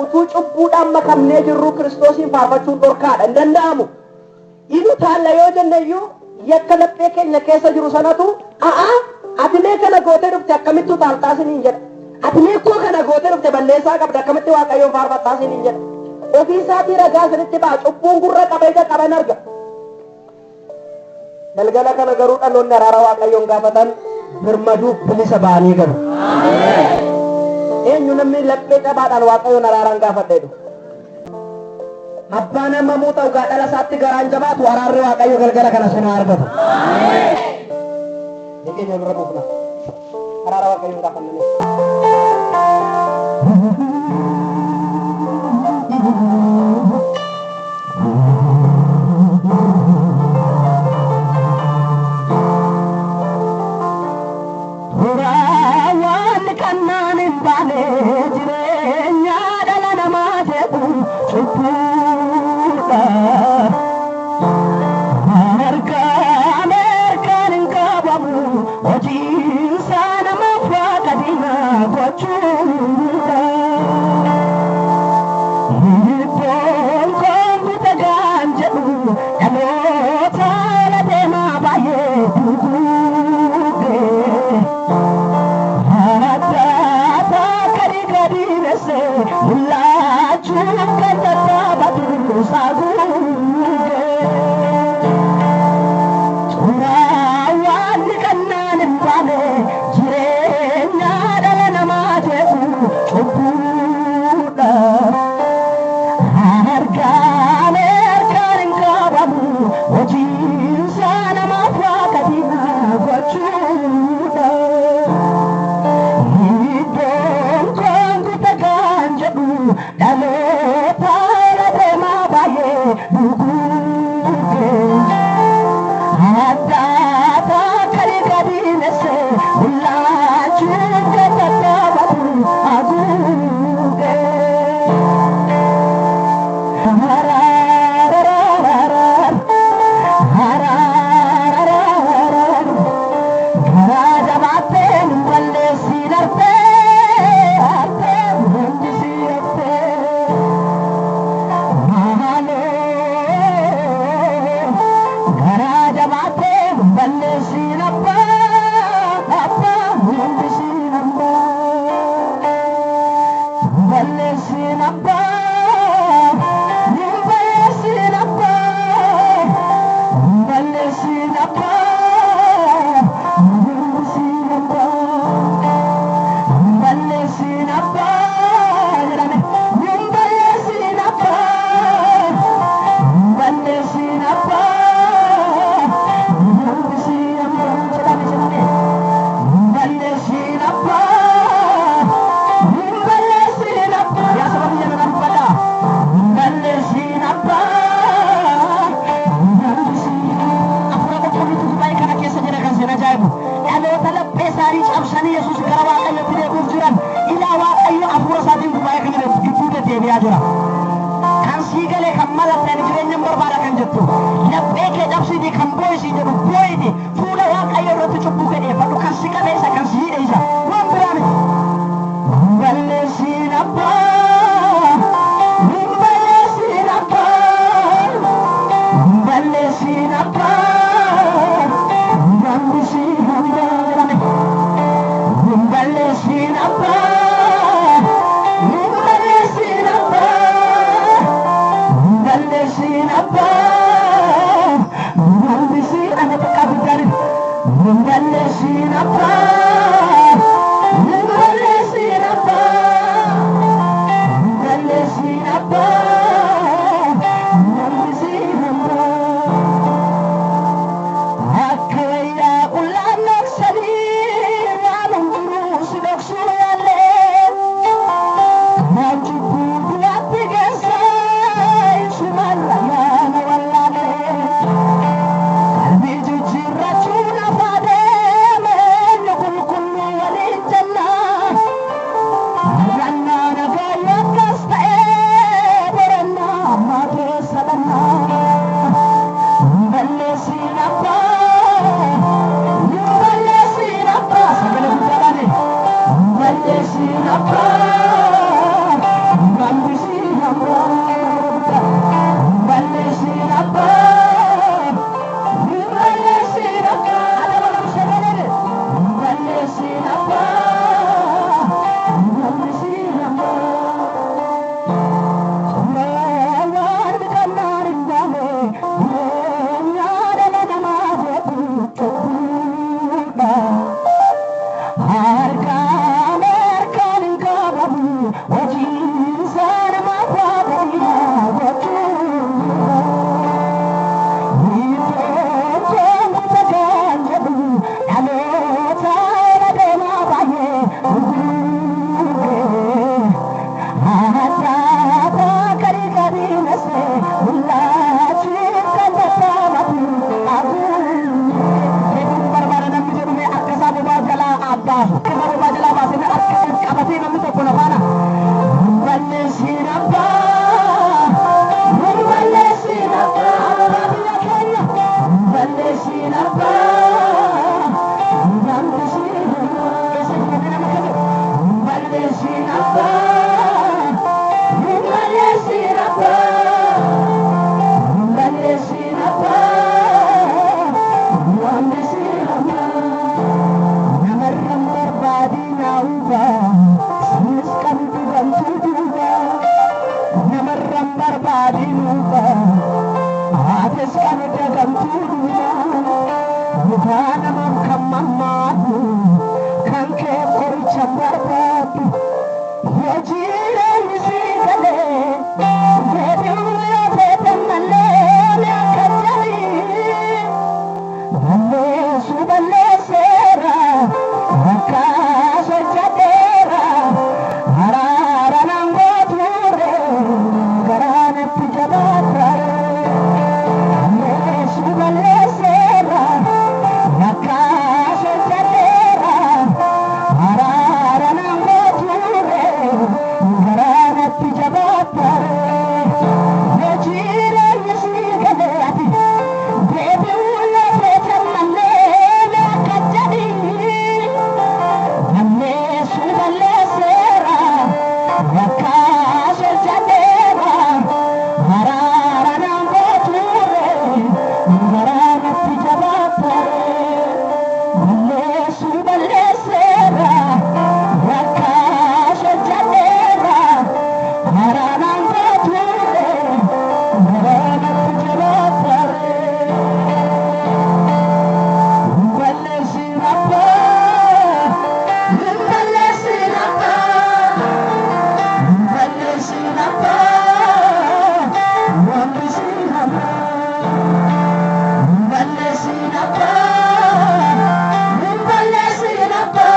Utuu cubbuudhaan makamnee jirruu Kiristoosiin faarfachuun dhorkaadha. Hin danda'amu. In utaalla yoo jenne iyyuu yakka laphee keenya keessa jiru sanatu a'aa ati mee kana gootee dhufte akkamitti utaaltaa siniin jedha. Ati mee koo kana gootee dhufte balleessaa qabda akkamitti Waaqayyoon faarfattaa siniin jedha. Ofii isaatii ragaa isinitti ba'a cubbuun gurra qaba ija qaban arga. Galgala kana garuu dhaloonni araara Waaqayyoon gaafatan birmaduuf bilisa ba'anii galu. Eenyu namni laphee cabaadhaan Waaqayyoon araaraan gaafadha jedhu? Abbaan hammamuu ta'u gaa dhala isaatti garaan jabaatu araarri Waaqayyo galgala kana sin haa argatu. Keenya nurra buufna. Araara Waaqayyoon gaafanname. Waan kannaan hin baane jireenya dhala namaa jedhu cubbuudha. Harkaan harkaan hin qabamu hojiinsaa namaaf waaqa diinaa gochuudha. Hibboon koon gaan jedhu dhaloota ala deemaa baay'ee duguuge. Addaata gadi gadi messe mul'achuu kan tattaafatu saaguuge. Xuraawaan kannaan hin baane jireenya dhala namaa jeequ cubbuudha. Harkaan harkaan hin qabamu hojiinsaa namaaf waaqa diinaa gochuudha. Iddoon koon guuta kan jedhu dhaloota ala deemaa baay'ee duguuge. Addaata gadi gadi messe mul'achuu kan tattaafatu haguuge. Garaa jabaattee nu balleessii darbee hartee hundi si haftee. Maaloo garaa jabaattee nu balleessiin abbaa abbaa hundi si hambaa. Nu balleessiin abbaa nu balleessiin abbaa nu balleessiin abbaa hundi si hambaa. Nu balleessiin abbaa jedhame nu balleessiin abbaa nu balleessiin abbaa hundi si hambaa jedhame jedhame nu balleessiin abbaa nu balleessiin abbaa yaa saba biyya kanaa dubbadhaa nu balleessiin abbaa hundi si Hafuura Qulqulluutu gubaa'ee kana keessa jira kan sin ajaa'ibu. Dhaloota laphee isaanii cabsanii Yesuus gara Waaqayyootti deebi'uuf jiran ilaa Waaqayyo hafuura isaatiin gubaa'ee kana gidduu deddeebi'aa jira. Kan sii galee kan malatte ani jireenya hin barbaada kan jettu laphee kee cabsiitii kan boo'isii jedhu boo'iti fuula Waaqayyo irratti cubbuu kee dhiyeeffadhu kan si qabe isa kan si hidhe isa waan biraa miti. Balleessiin abbaa, balleessiin abbaa, balleessiin abbaa, hambisii hambaa jedhame. Balleessiin abbaa, balleessiin abbaa, balleessiin abbaa, hambisii ana xiqqaa guddaan. Balleessiin abbaa, balleessiin abbaa, balleessiin abbaa, hambisii hambaa. Akka wayyaa qullaan dhoksanii waan hundinuu si dhoksuu yaallee. Karaan cubbuu du'aatti geessa isumaan ayyaana wallaalee. Qalbii jijjiirrachuu lafa deeme eenyu qulqulluu waliin jenna. Argannaa nagaa yoo akkas ta'ee borannaa ammaa keessa dhanna. Balleessiin abbaa, balleessiin abbaa, sagalee guddaadhaan balleessiin abbaa, hambisii. Dhugaa namaaf kan mammaadu kan kee qoricha barbaadu yoo jireenyi si galee deebi'uu yoo feete malee ni akka jalii balleessu balleesseera akkas hojjeteera araara naan gooture garaan itti jabaatare balleessu balleesseera akkas hojjeteera araara naan gooture garaan itti jabaatare yoo jireenyi si galee ati deebi'uu yoo feete malee ni akka jedhii balleessu balleesseera akkas hojjeteera araara naan gooture garaan itti jabaatare balleessu balleesseera akkas hojjeteera araara naan gooture garaan itti jabaatare. Balleessin abbaa, balleessin abbaa, balleessin abbaa, balleessin abbaa, balleessin abbaa, balleessin abbaa,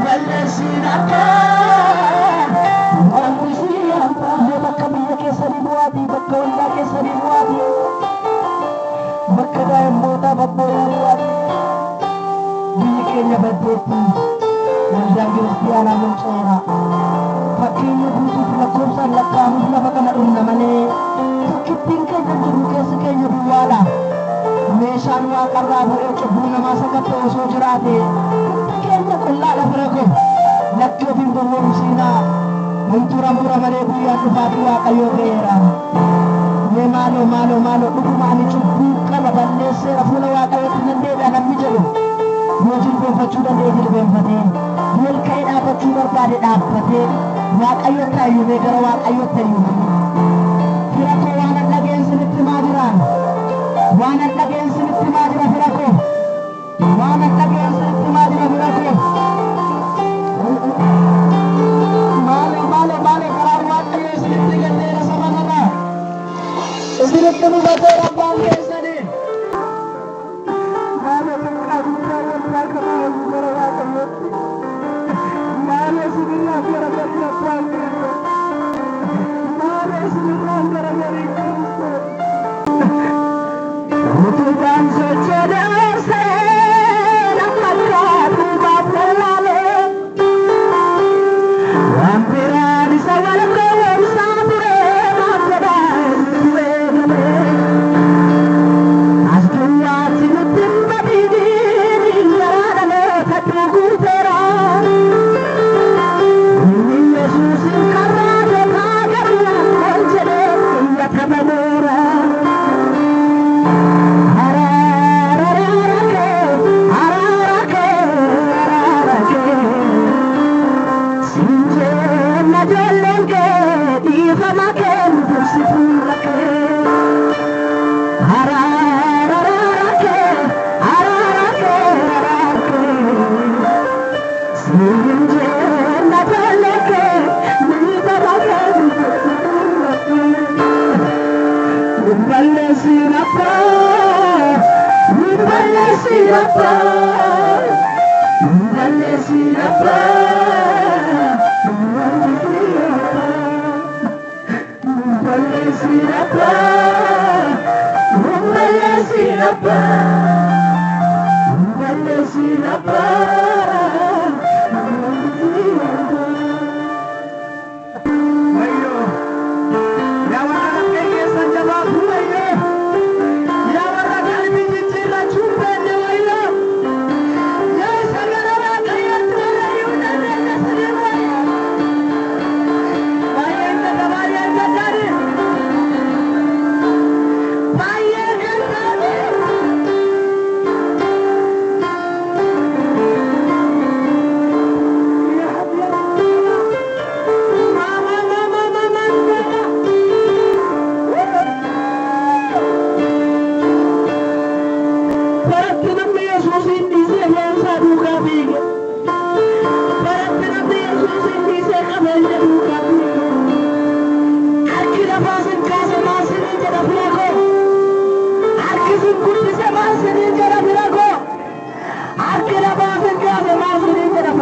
balleessin abbaa, balleessin abbaa. Bakka biyya keessanii bu'aatii, bakka waldaa keessanii bu'aatii, bakka daa'immoota babbooyaa bu'aatii. Biyyi keenya baddeetti, waldaan kiristiyaanaa manca'eera. Fakkeenya guutuuf lakkoofsaan lakkaa'amuuf lafa kana dhumna malee tokkittiin keenya jiru keessi keenya duwwaadha. Meeshaan waaqarraa bu'ee cubbuu namaa sakatta'u osoo jiraate hundi keenya qullaadha fira koo. Lakki ofiin gowwoomsiinaa wantura mura malee guyyaan dhufaatii Waaqayyoo ga'eera. Mee maaloo maaloo maaloo dhuguma ani cubbuu qaba balleesseera fuula Waaqayyootti nan deebi'a namni jedhu yoo jilbeenfachuu danda'e jilbeenfatee yoo ol ka'ee dhaabbachuu barbaade dhaabbatee Waaqayyotti hayyumee gara Waaqayyootti hayyumee. Fira koo waan an dhageen sinitti himaa jiraan. Waan an dhageen sinitti himaa jira fira koo. Waan an dhageen sinitti himaa jira fira koo. Maaloo maaloo maaloo karaan Waaqayyoo isinitti galleera saba kana. Isinitti mufateera abbaan keessanii. Maaloo xiqqaa guddaa waldaa kanaa hojii gara Waaqayyootti. Maaloo isinirraa gara garii abbaan keessa. Maaloo isinirraa gara garii Kiristoos. Utubaan sochii dabarsee nama akka duubaaf wallaalee. Waan biraan isa wal gowwoomsaa ture maaf jedhaa du'ee galee. As duwwaatti nutti hin badiiniin garaa dhaloota guuteera. Inni Yesuusin karaa gotaa garuu ol jedhee iyyata baneera. Araara kee, araara kee, araara kee. Sinjeen ijoolleen kee dhiifama kee nu dursi fuula kee. Araara kee, araara kee, araara kee. Sinjeen ijoolleen kee dhiifama kee nu dursi fuula kee. Balleessin abbaa, balleessin abbaa, balleessin abbaa, balleessin abbaa, balleessin abbaa, balleessin abbaa. Wayyoo! Yaa warra laphee keessan jabaatu wayyoo! Yaa warra qalbii jijjiirrachuu hin beekne wayyoo! Yaa isa gara Waaqayyootti warra hin dandeenye siniin wayyoo! Baay'een gadda baay'een gaddaani! Baay'ee gaddaani! sin dhiisee qabeenya duukaa bu'e. Harki lafaa sin kaase maal siniin jedha fira koo? Harki sin guddise maal siniin jedha fira koo? Harki lafaa sin kaase maal siniin jedha?